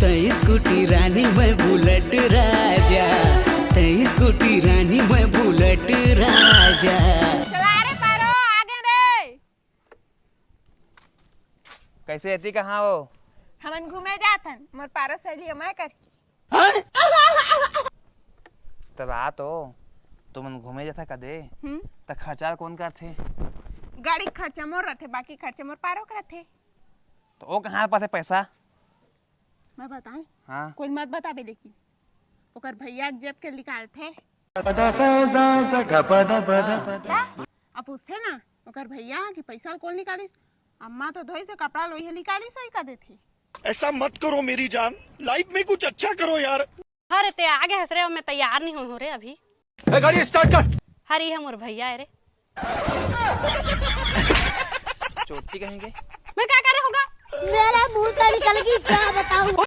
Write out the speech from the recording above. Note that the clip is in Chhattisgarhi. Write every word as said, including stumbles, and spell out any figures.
तई स्कूटी रानी, मैं बुलेट राजा। तई स्कूटी रानी, मैं बुलेट राजा। चला रे पारो, आगे रे। कैसे एती, कहाँ हो? हमन घूमे जाथन, मोर पारो सहेली मैं करके। तब आ तो, तुमन घूमे जाथा कदे, हम्म? त खर्चा कोन करथे? गाड़ी के खर्चा मोर रथे, बाकी खर्चा मोर पारो के रथे। तो ओ कहाँ पाथे पैसा? मैं बताऊं? हाँ। कोई मत बताबे, लेकिन ओकर भैया के जेब के निकालथे। ता, अब पूछथे ना ओकर भैया कि पैसा कोन निकालिस, अम्मा तो धोई से कपड़ा लोई हे निकालिस, सही कर देथे। ऐसा मत करो मेरी जान, लाइफ में कुछ अच्छा करो यार। अरे ते आगे हंस रे, मैं तैयार नहीं हुई हूँ रे अभी। ए, गाड़ी स्टार्ट कर। हरी है मोर भैया है रे। चोटी कहेंगे। मैं क्या करे होगा? मेरे मुंह से निकल गई, क्या बताऊं?